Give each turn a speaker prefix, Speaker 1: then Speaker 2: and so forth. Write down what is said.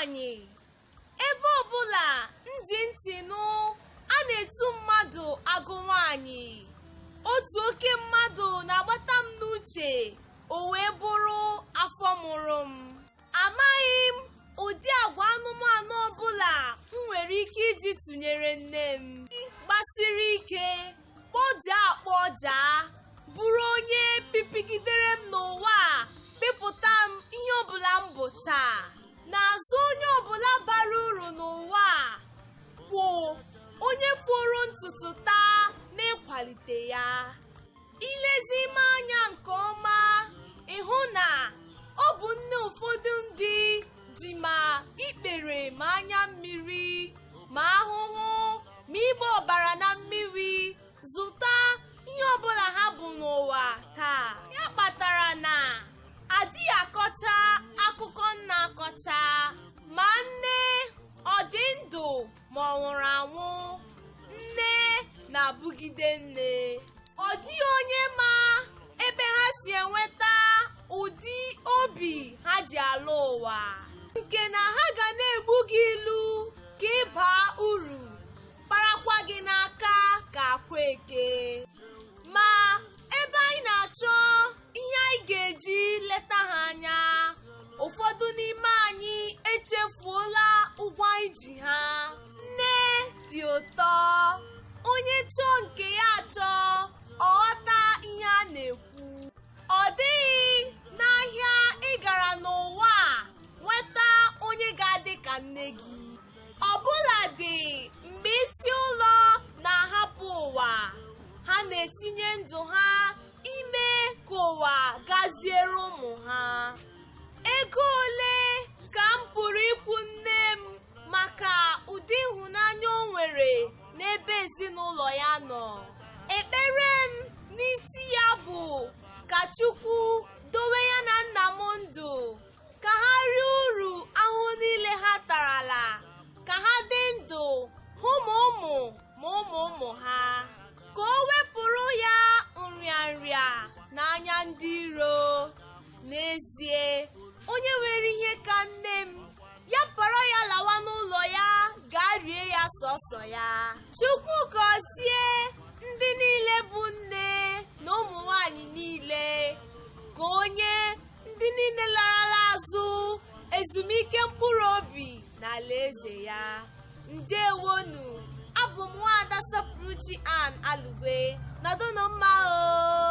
Speaker 1: nwaanyị. Ebe ọbụla m ji ntị nụ a na-etu mmadụ agụ nwaanyị, otu oke mmadụ na-agbata m n'uche, o wee bụrụ afọ mụrụ m. Amaghị m ụdị agwa anụmanụ ọbụla m nwere ike iji tụnyere nne m. Gbasiri ike, kpọjaa akpọjaa, bụrụ onye pipigidere m n'ụwa a, pịpụta m ihe ọbụla m bụ taa. N'azụ onye ọbụla bara uru n'ụwa a kwụ onye foro ntutu taa n'ịkwalite ya. Ilezi ime anya nke ọma, ịhụ na ọ bụ nne ụfọdụ ndị ji ma ikpere ma anya mmiri ma ahụhụ ma ịgba ọbara na mmiri zụta ihe ọbụla ha bụ n'ụwa taa. Ya kpatara na adịghị akọcha akụkọ nna akọcha, ma nne ọ dị ndụ ma ọ nwụrụ anwụ, nne na-abụgide nne. Ọ dịghị onye ma ebe ha si enweta ụdị obi ha ji ala ụwa, nke na ha ga na-egbu gị ilu ka ị baa uru, kparakwa gị n'aka ka akwa eke. Ma ebe anyị na-achọ ihe anyị ga-eji leta ha anya, ụfọdụ n'ime anyị echefuola ụgwọ anyị ji ha. Nne dị ụtọ, onye chọọ nke ya achọ, ọ ghọta ihe a na-ekwu. Ọ dịghị n'ahịa ị gara n'ụwa a nweta onye ga-adị ka nne gị. Ọbụladị mgbe isi ụlọ na-ahapụ ụwa, ha na-etinye ndụ ha ime ka ụwa gaziere ụmụ ha. Ego ole ka m pụrụ ịkwụ nne m maka ụdị ịhụnanya o nwere n'ebe ezinụlọ ya nọ? Ekpere m n'isi ya bụ ka Chukwu dowe ya na nna m ndụ, ka ha rie uru ahụhụ niile ha tarala, ka ha dị ndụ hụ ma ụmụ ma ụmụ ụmụ ha, ka o wepụrụ ya nrịanrịa n'anya ndị iro. N'ezie, onye nwere ihe ka nne m, ya kpọrọ ya lawa n'ụlọ ya gaa rie ya sọsọ ya. Chukwu gọzie ndị niile bụ nne na ụmụ nwanyị niile, ka onye ndị niile larala azụ ezumike mkpụrụ obi n'alaeze ya. Ndewonu, abụ m nwaada Sọpụrụchi Ann Alugwe. Nọdụnụ mma o.